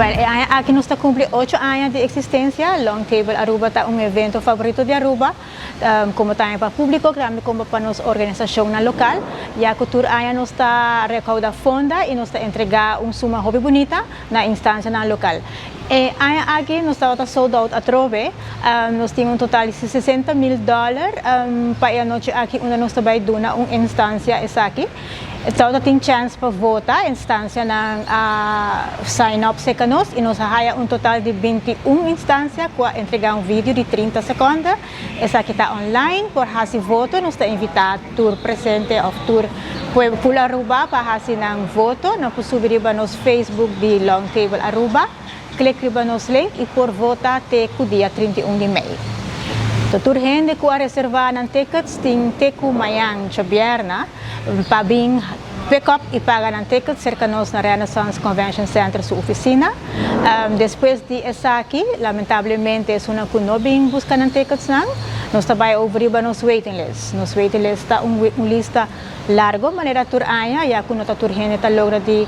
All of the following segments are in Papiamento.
Well, e aña aki nos ta cumpli 8 aña di existencia. Long Table Aruba ta un evento favorito di Aruba, como tambe pa publico, tambe como pa nos organisacion na local. Ya cu tur aña nos ta recauda fondo y nos ta entrega un suma hopi bunita na instancia na local. E aña aki nos ta sold out atrobe. Nos tin un total di 60 mil dollar pa e anochi aki unda nos ta bay duna un instancia esaki. Anto tin chance pa vota, instancia nan sign up serca nos y nos a haya un total di 21 instancia cu a entrega un video di 30 seconde. Esaki ta online, por hasi voto, nos ta invita tur presente of tur pueblo Aruba pa hasi nan voto, nan por subi riba nos Facebook di Long Table Aruba, click riba nos link y por vota te cu dia 31 di mei. Anto, tur hende cu a reserva nan tickets tin te cu mañan diabierna pa bin pick up y paga nan tickets cerca nos na Renaissance Convention Center su oficina. Despues di esaki, lamentablemente, esunnan cu no bin busca nan tickets nan, nos ta bay over riba nos waiting list. Nos waiting list ta un lista largo, manera tur aña, ya cu no ta tur hende ta logra di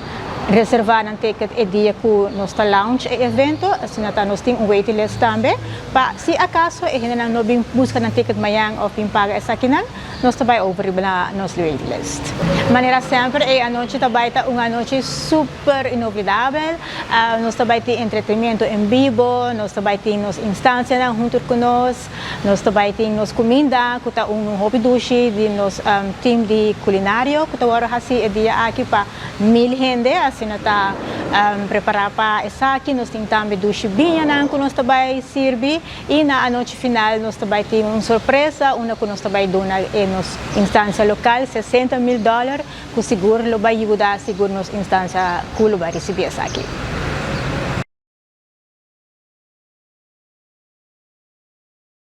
reserva nan ticket e dia cu nos ta launch e evento, asina ta nos tin un waiting list tambe. Pa si acaso e hende no bin busca nan ticket mañan of bin paga esakinan, nos ta bay over riba nos waiting list. Manera semper, e anochi ta bay ta un anochi super inolvidabel. Nos ta bay tin entretenimento en bibo, nos ta bay tin nos instancia hunto cu nos, nos ta bay tin nos cuminda, cu ta un hopi dushi di nos team di culinario, cu ta awor hasi e dia aki pa 1000 hende, asina ta prepara pa esaki, nos tin tambe dushi biña cu nos ta bay sirbi y na anochi final nos ta bay tin un sorpresa, unda cu nos ta bay duna na nos instancia local 60 mil dollar, cu sigur lo bay yuda sigur nos instancia cu lo bay ricibi esaki.